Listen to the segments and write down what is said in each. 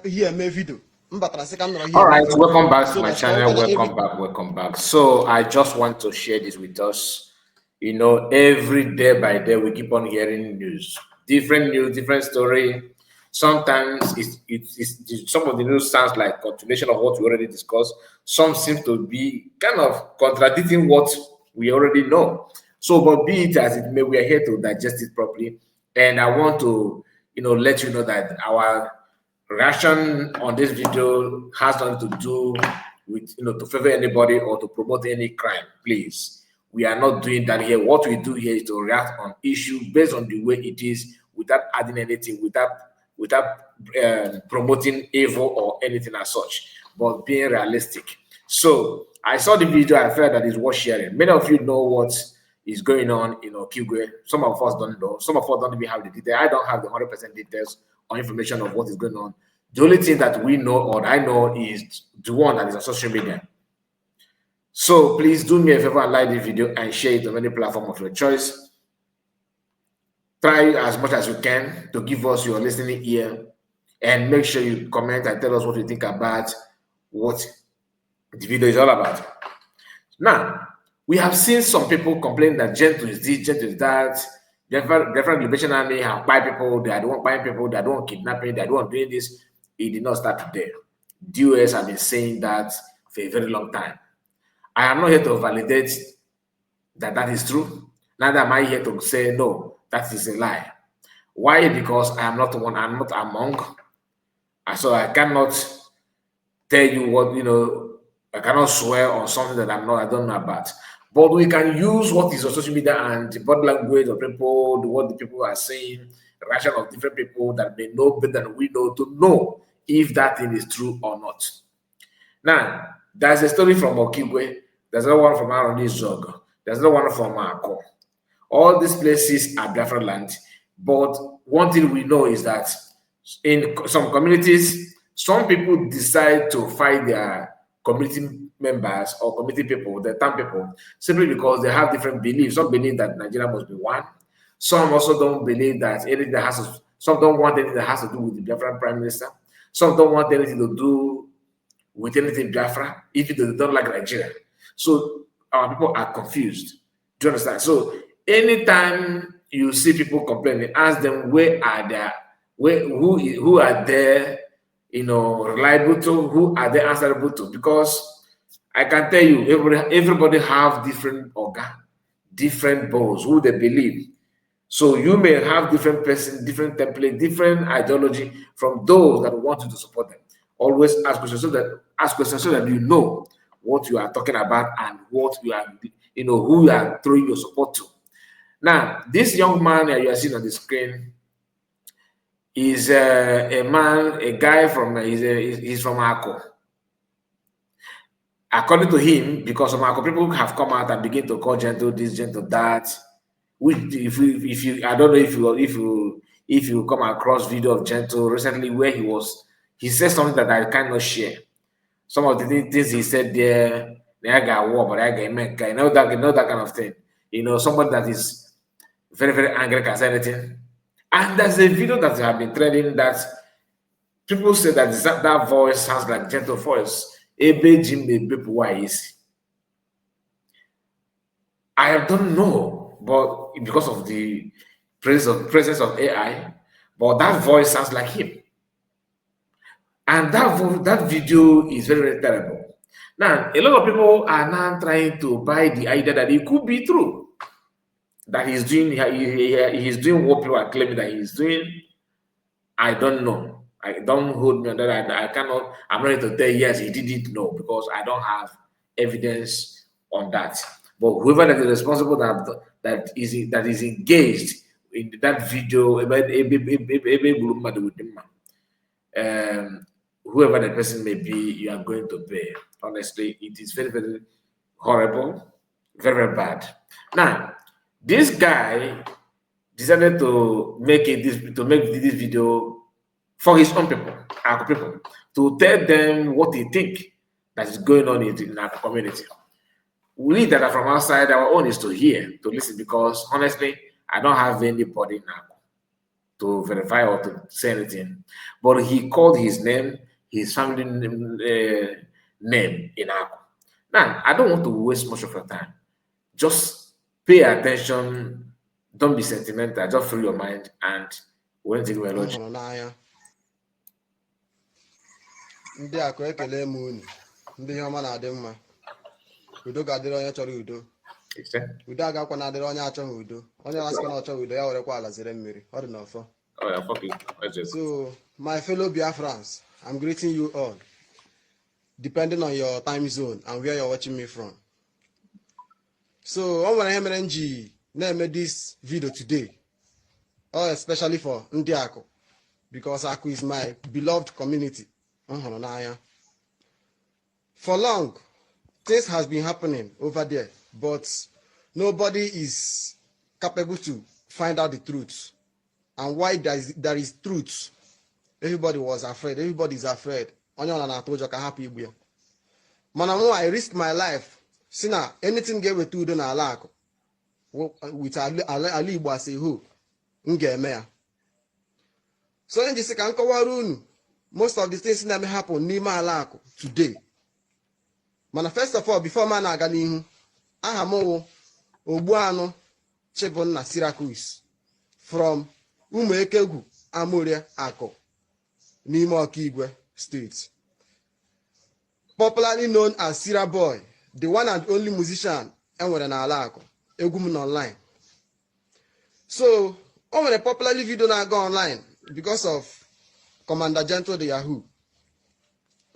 Here mee video m batara sị ka m nọrọ here All mee right, video welcome back to so my that ka ọ channel. bụrụ every Welcome back, welcome back. So I just want to share this with us. Every day by day we keep on hearing news, different news, different story. Sometimes it's some of the news sounds like continuation of what we already discussed. Some seem to be kind of contradicting what we already know. So, but be it as it may, we are here to digest it properly. And I want to let you know that our reaction on this video has nothing to do with to favor anybody or to promote any crime. Please, we are not doing that here. What we do here is to react on issue based on the way it is, without adding anything, without promoting evil or anything as such, but being realistic. So I saw the video. I felt that it's worth sharing. Many of you know what is going on in Okigwe. Some of us don't know. Some of us don't even have the detail. I don't have the 100% details or information of what is going on. The only thing that we know or I know is the one that is on social media. So please do me a favor and like the video and share it on any platform of your choice. Try as much as you can to give us your listening ear and make sure you comment and tell us what you think about what the video is all about. Now, we have seen some people complain that Gentle is this, Gentle is that. Different Liberation Army have buy people, they are the one buying people, they are the one kidnapping, they are the one doing this. It did not start today. DOS have been saying that for a very long time. I am not here to validate that that is true. Neither am I here to say no, that is a lie. Why? Because I am not one, I'm not among. So I cannot tell you what, I cannot swear on something that I don't know about. But we can use what is on social media and the body language of people, what the people are saying, the reaction of different people that may know better than we know to know if that thing is true or not. Now, there's a story from Okigwe, there's another one from Arondizuogu, there's another one from Ako. All these places are Biafra land, but one thing we know is that in some communities, some people decide to fight their community members or community people, the town people, simply because they have different beliefs. Some believe that Nigeria must be one. Some also don't believe that anything that has to, some don't want anything that has to do with the Biafran prime minister. Some don't want anything to do with anything Biafra, even though they don't like Nigeria. So our people are confused. Do you understand? So anytime you see people complaining, ask them where are they, where who are they, reliable to, who are they answerable to? Because I can tell you, everybody have different organ, different bones, who they believe. So you may have different person, different template, different ideology from those that want you to support them. Always ask questions so that you know what you are talking about and what you are, who you are throwing your support to. Now, this young man that you are seeing on the screen is a man, a guy from he's from Ako. According to him, because some Ako people have come out and begin to call Gentle this, Gentle that. Which if you I don't know if you come across video of Gentle recently where he said something that I cannot share. Some of the things he said there, they got war, but I got you know that kind of thing. Somebody that is very, very angry can say anything. And there's a video that have been trending that people say that that voice sounds like Gentle voice. Ebe Jim is. I don't know, but because of the presence of AI, but that voice sounds like him. And that video is very, very terrible. Now, a lot of people are now trying to buy the idea that it could be true. That he's doing what people are claiming that he's doing. I don't know. I don't hold me on that. I cannot, I'm not ready to tell yes, he didn't know because I don't have evidence on that. But whoever that is responsible that is engaged in that video, whoever the person may be, you are going to pay. Honestly, it is very, very horrible, very, very bad. Now, this guy decided to make this video for his own people, our people, to tell them what he think that is going on in our community. We that are from outside, our own is to hear, to listen, because honestly, I don't have anybody now. to verify or to say anything. But he called his name, his family name in Aku. Now, I don't want to waste much of your time. Just pay attention. Don't be sentimental. Just free your mind and when take my M logic. hụrụ n'anya, ndị akụ, ekele m unu. Ndị ihe ọma na-adị mma. Udo ga-adịrị onye chọrọ udo. Udo agakwa na-adịrị onye achọghị udo. Onye na-asịkwa na ọ chọghị udo, ya werekwa ala zere mmiri. Ọ dị n'ọfọ. Oh, yeah, fuck it. Let's just So my fellow Biafrans, I'm greeting you all, depending on your time zone and where you're watching me from. So o nwere ihe mere m ji na-eme this video today, all especially for ndị akụ, because Akụ is my beloved community m hụrụ n'anya. For long, things has been happening over there, but nobody is capable to find out the truth. And why there is truth, everybody was afraid. Everybody is afraid. Onye ọ na-atụ ụjọ ka hapụ igbu ya. Mana mụ, I risk my life si na anything ga-eweta udo n'ala akụ with ala Igbo as a whole, m ga-eme ya. So onye jisi ka m kọwara unu most of the things na-eme happen n'ime ala akụ today. Mana first of all, before ma na-aga n'ihu, aha m wụ Ogbuanụ Chibunna Syracuse from Ụmụekegwu, Amoria Akụ, n'ime Ọkaigwe Steeti, popularly known as Sira Boy, the one and only musician enwere n'ala akụ. Egwu m n'online. So o nwere popularly video na-aga online because of Commander Gentle the Yahoo.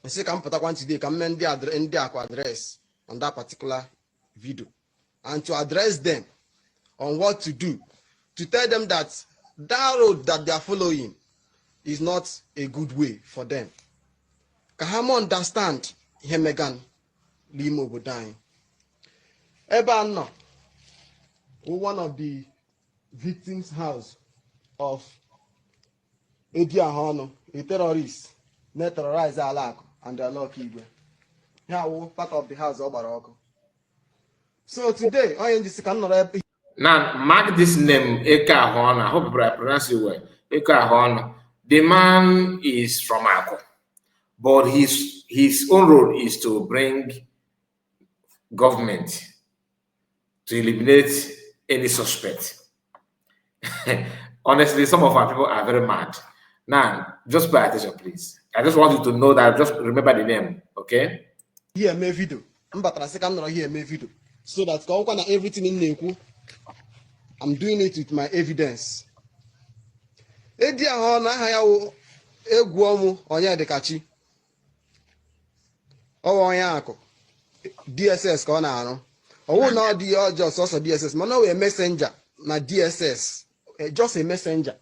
Nsị ka m pụtakwa today ka m mee ndị akụ address on that particular video and to address them on what to do, to tell them that that road that they are following is not a good way for them, ka ha ma understand ihe megan n'ime obodo anyị. Ebe a nọ, one of the victims' house of Edi Ahọnụ, a terrorist na-terrorize ala akụ and ala Ọkaigwe. Ya wụ part of the house ọ gbara ọkụ. So today, onye njisi ka m nọrọ ebe Now, mark this name, Eke Ahona. I hope I pronounce it well. Eke Ahona. The man is from Ako, but his own role is to bring government to eliminate any suspect. Honestly, some of our people are very mad. Now, just pay attention, please. I just want you to know that. Just remember the name, okay? Here eme video. M batara sị ka m nọrọ here eme video so that ka ọkwa na everything m na-ekwu, I'm doing it with my evidence. Edi ahụ na aha ya wụ Egwu Ọmụ Onyedikachi. Ọwa onye akụ DSS ka ọ na-arụ. Ọwụ na ọ dị ọjọọ sọsọ DSS, mana ọ wee messenger na DSS, just a messenger.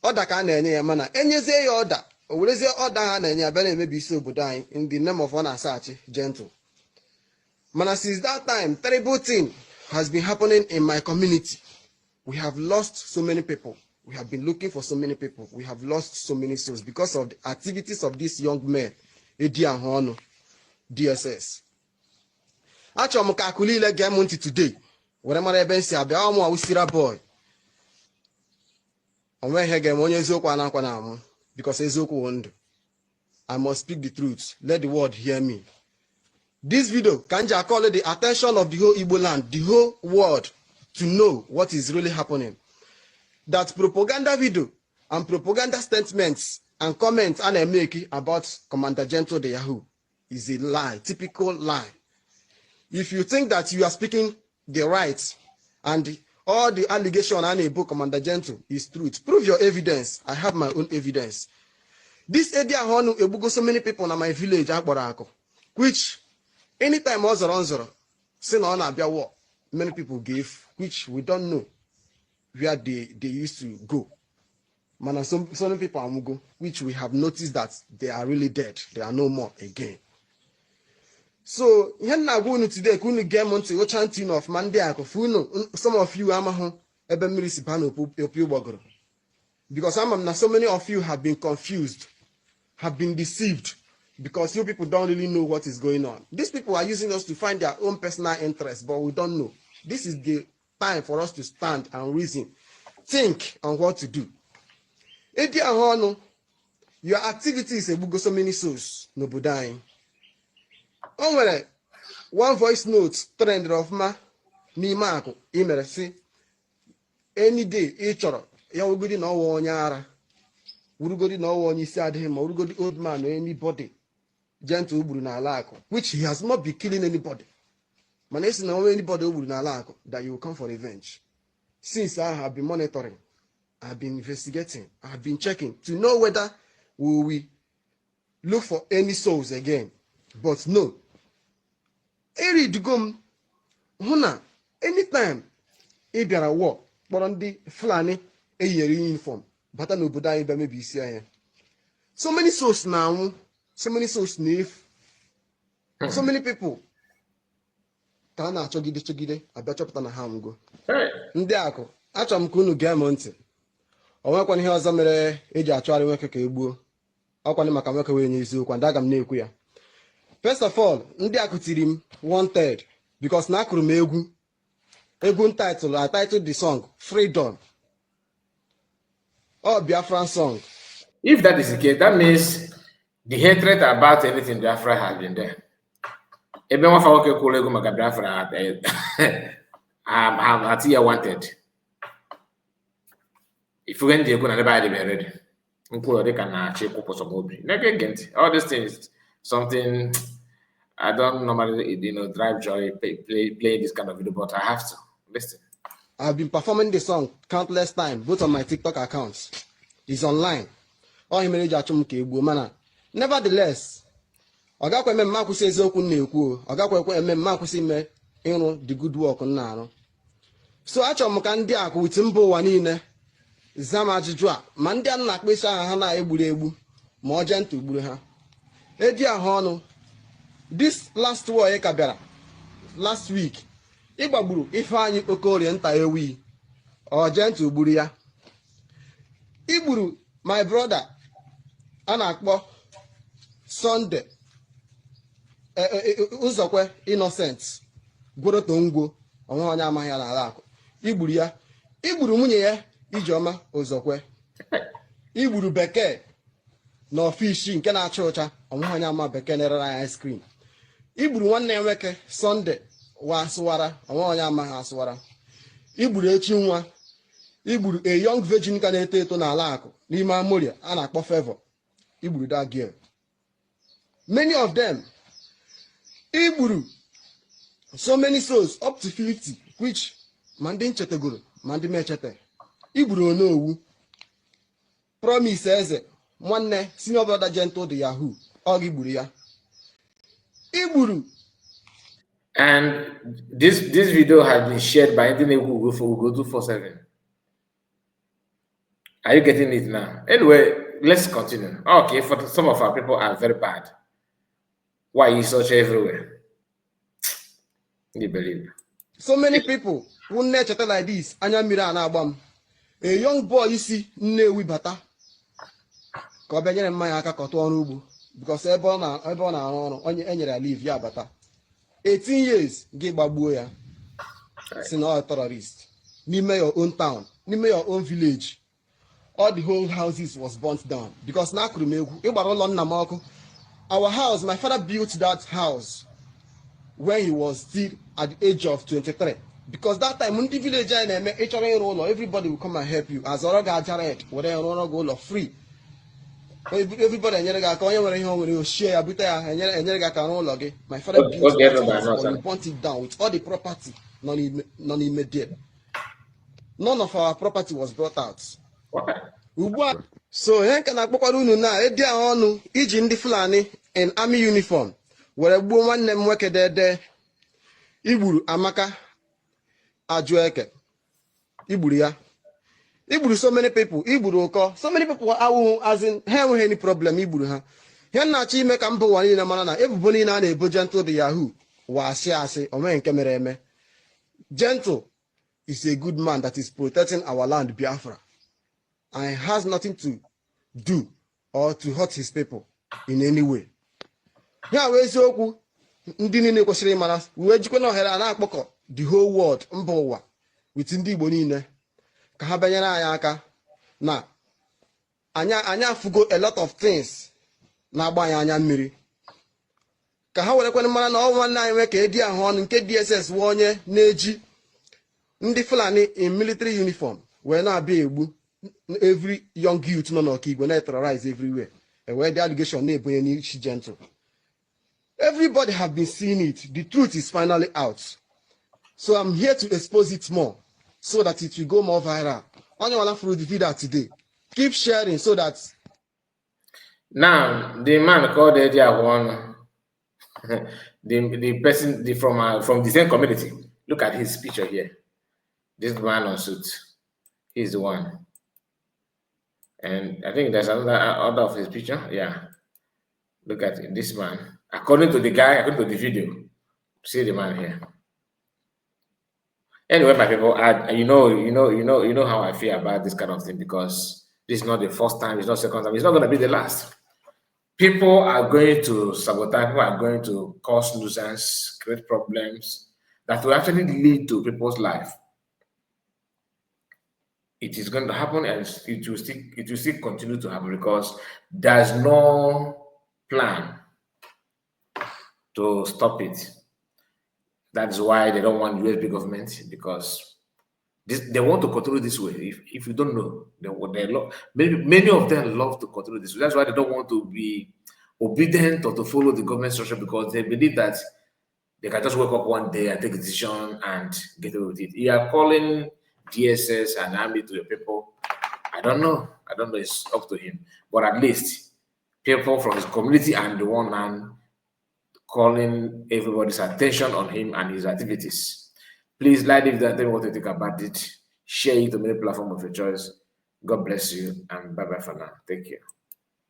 Ọda ka a na-enye ya, mana enyezie ya ọda, o werezie ọda ha na-enye ya bịa na-emebi isi obodo anyị in the name of ọ na-asachi Gentle. Mana since that time, terrible thing has been happening in my community. We have lost so many people. We have been looking for so many people. We have lost so many souls because of the activities of these young men, Edi Ahụọnụ DSS. Achọrọ m ka akụ niile gee m ntị today were mara ebe m si abịa. Ọmụ awụsira boy, onwe ihe ga-eme onye eziokwu anakwa na amụ, because eziokwu wụ ndụ. I must speak the truth. Let the world hear me. This video ka m ji call the attention of the whole Igbo land, the whole world, to know what is really happening, that propaganda video and propaganda statements and comments a na-emeki about Commander Gentle the Yahoo is a lie, typical lie. If you think that you are speaking the right and all the allegation a na-ebo Commander Gentle is truth, prove your evidence. I have my own evidence. This Edi Ahọnụ egbugo so many people na my village akpọrọ akụ, which anytime ọ zọrọ nzọrọ si na ọ na-abịa war, many people gave, which we don't know where they used to go. Mana so many people anwụgo, which we have noticed that they are really dead. They are no more again. So ihe m na-agwa unu today, ka unu gee m ntị, ụcha ntị unu ọfụma. Ndị akụ fụ unu, some of you amahụ ebe mmiri si baa n'opi ụgbọgụrụ, because ama m na so many of you have been confused, have been deceived, because you people don't really know what is going on. These people are using us to find their own personal interest, but we don't know. This is the time for us to stand and reason. Think on what to do. Ịdị ahụ ọnụ, your activities egbugo so many souls n'obodo anyị. O nwere one voice note trend ọfụma n'ime akụ ị mere, si any day ị chọrọ ya, wugodi na ọwa onye ara, wurugodi na ọwa onye isi adịghị ma wurugodi old man or anybody Gentle gburu n'ala akụ, which he has not been killing anybody, mana esi na onwe anybody o gburu n'ala akụ, that you will come for revenge. Since I have been monitoring, I have been investigating, I have been checking to know whether we will look for any souls again, but no. Eridigo m hụ na anytime ị bịara wọ kpọrọ ndị Fulani eyinyere uniform bata n'obodo anyị bịa mebi isi anya, so many souls na-anwụ, so many souls na-efu, so many people ka a na-achọgide chọgide, abịa chọpụta na ha anwụgo. Hey. Ndị akụ, achọrọ m ka unu gee m ntị. O nwekwana ihe ọzọ mere eji achọgharị nwoke ka e gbuo ọkwanị maka nwoke wee nye eziokwu, ndị aga m na-ekwu ya. First of all, ndị akụ tiri m wanted because na akụrụ m egwu, egwu title, I titled the song "Freedom", ọ Biafran song. If that is the case, that means the hatred about anything Biafra has been there. Ebe nwafa nwoke kwụrụ ego maka Biafra ha ati ya wanted. Ifuge ndị ekwu na ebe anyị dị ready. Nkwụrụ dịka na-achọ ịkwụpụ sọ m obi. Na-ege ege ntị. All these things, something I don't normally drive joy playing this kind of video, but I have to listen. I've been performing the song countless times, both on my TikTok accounts. It's online. Ọ ihe mere eji achụ m ka egbuo, mana nevertheless, ọ gakwa eme mma akwụsị eziokwu m na-ekwu o. Ọ gakwa ekwe eme mma akwụsị ime ịrụ the good work m na-arụ. So achọrọ m ka ndị akụ with mba ụwa niile zaa m ajụjụ a, ma ndị a na-akpọ isi aha ha na-egburu egbu, ma ọ jee ntụ gburu ha. Eji ahụ ọnụ, this last war ka bịara last week, ịgbagburu Ifeanyị Okorie nta ewi, ọ jee ntụ gburu ya. Igburu my brother a na-akpọ Sunday Ụzọkwe Innocent Gworoto Ngwo, onwe onye amaghị ya n'ala akụ, igburu ya. Igburu nwunye ya, Ijeọma Ụzọkwe. Igburu Bekee na ọfishi nke na-acha ụcha, onwe onye ama Bekee na-erere anyị ice cream. Igburu nwanne ya nwoke Sunday wa asụwara, onwe onye amaghị asụwara. Igburu echi nwa, igburu a young virgin ka na-eto eto n'ala akụ n'ime Amoria a na-akpọ Favor, igburu that girl. Many of them, igburu so many souls, up to 50, which ma ndị nchetagoro ma ndị mechete. Igburu Onowu Promise Eze, nwanne senior brother Gentle the Yahoo, ọ gị gburu ya. Igburu And this video has been shared by Ndinegwu Ugo for Ugo 247. Are you getting it now? Anyway, let's continue. Okay, for some of our people are very bad. Why is such everywhere? You believe? So many people who na-echeta like this, anya mmiri a na-agba m. A young boy si Nnewi bata ka ọ bịa nyere mmanya aka ka ọ tụọ ọrụ ugbo, because ebe ọ na-arụ ọrụ, onye enyere ya leave, ya bata. 18 years, gị gbagbuo ya, si na ọ terrorist n'ime your own town, n'ime your own village. All the whole houses was burnt down because na akụrụ m egwu. Ịgbara ụlọ nna m ọkụ. Our house, my father built that house when he was still at the age of 23, because that time ndị village anyị na-eme, ịchọrọ ịrụ ụlọ, everybody will come and help you, azọrọ gị aja red were rụọrọ gị ụlọ free. Everybody enyere gị aka, onye nwere ihe o nwere oshie ya bute ya, enyere gị aka rụọ ụlọ gị. My father built that house, but we burnt it down with all the property nọ n'ime there. None of our property was brought out. Ugbu a, so ihe nke na-akpọkwara unu na edi ahụ ọnụ, iji ndị Fulani in army uniform were gbuo nwanne m nwoke dede. Igburu Amaka Ajụeke, igburu ya, igburu so many people, igburu ụkọ so many people awụhụ azin ha enweghị any problem, igburu ha. Ihe m na-achọ ime ka mba ụwa niile mara na ebubo niile a na-ebo Gentle the Yahoo wa asị asị, onweghị nke mere eme. Gentle is a good man that is protecting our land Biafra and has nothing to do or to hurt his people in any way. Ya wee eziokwu ndị niile kwesịrị ịmara, wee jikwa na ohere a na-akpọkọ the whole world, mba ụwa with ndị Igbo niile, Ka ha bịanyere anyị aka na anyị anyị afụgo a lot of things na-agba anyị anya mmiri, ka ha werekwana mara na ọ nwanne anyị nwee ka edi ahụ ọnụ nke DSS wee onye na-eji ndị Fulani in military uniform wee na-abịa egbu every young youth nọ n'Ọkigwe, na-terrorize everywhere, ewee dị allegation na-ebunye n'isi Gentle. Everybody have been seeing it. The truth is finally out, so I'm here to expose it more so that it will go more viral. Onye wala through the video today, keep sharing so that Now, the man called Eddie Ahwon, the person from the same community. Look at his picture here. This man on suit, he's the one. And I think there's another other of his picture. Yeah. Look at it, this man. According to the guy, according to the video, see the man here. Anyway, my people, I you know, you know, you know, you know how I feel about this kind of thing, because this is not the first time, it's not second time, it's not gonna be the last. People are going to sabotage, people are going to cause nuisance, create problems that will actually lead to people's life. It is going to happen, and it will still continue to happen because there's no plan to stop it. That's why they don't want USB government, because they want to continue this way. If you don't know, they love many, many of them love to continue this way. That's why they don't want to be obedient or to follow the government structure, because they believe that they can just wake up one day and take a decision and get away with it. You are calling DSS and army to your people. I don't know. I don't know. It's up to him. But at least people from his community and the one man calling everybody's attention on him and his activities. Please like if that, tell me what you think about it. Share it to many platforms of your choice. God bless you, and bye bye for now. Take care.